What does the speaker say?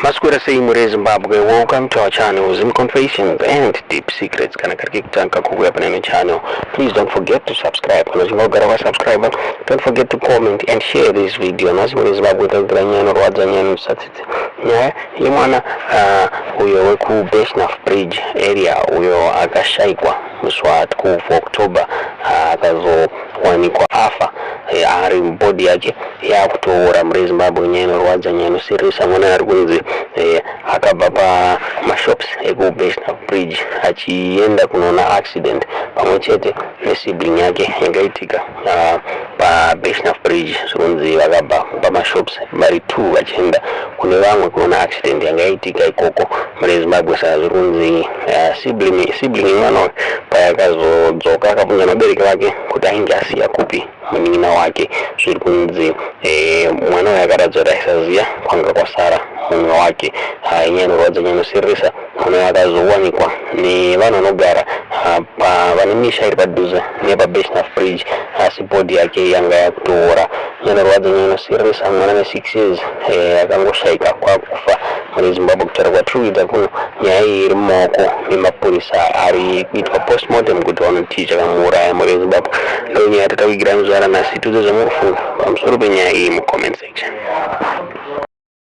Maswera sei mhuri yeZimbabwe, welcome to our channel Zim Confessions and Deep Secrets. Kana kari kekutanga kuuya pane channel, please don't forget to subscribe. Kana uchinge wagara wasubscribe, don't forget to comment and share this video. Nhasi mhuri yeZimbabwe takutora nyaya inorwadza, nyaya inosatsitsa, nyaya yemwana uyo wekuBirchenough Bridge area, uyo akashaikwa musi wa12 October, akazowanikwa afa, ari body yake yakutoora. Mhuri yeZimbabwe, nyaya inorwadza, nyaya inosiririsa. Mwana ari kunzi akabva pamashops ekuBirchenough Bridge achienda kunoona accident pamwe chete nesibling yake yangaitika paBirchenough Bridge. Zvikunzi vakabva pamashops vari two vachienda kune vamwe kunoona accident yanga yaitika ikoko, mhuri yeZimbabwe. Saka zviri kunzi sibling yemwana uyu payakazodzoka akabvunza vabereki vake kuti ainge asiya kupi munin'ina wake, zviri kunzi mwana uyu akaratidza kuti aisaziva kwanga kwasara mumwe wake. Inyaya inorwadza, nyaya inosiririsa. Mwana uyu akazowanikwa nevanhu vanogara vane misha iri padhuze nepaBirchenough Bridge, asi body yake yanga yakutoora. Nyaya inorwadza, nyaya inosiririsa. Mwana ne6 years akangoshaika kwakufa, mhuri yeZimbabwe. Kutaura kwatiri kuita kuno, nyaya iyi iri mumaoko memapurisa, ari kuitwa postmortem kuti vanoti chakamuuraya. Mhuri yeZimbabwe, ndo nyaya yatatakuigira muzuva ranhasi. Tiudze zvamuri kufunga pamusoro penyaya iyi mucomment section.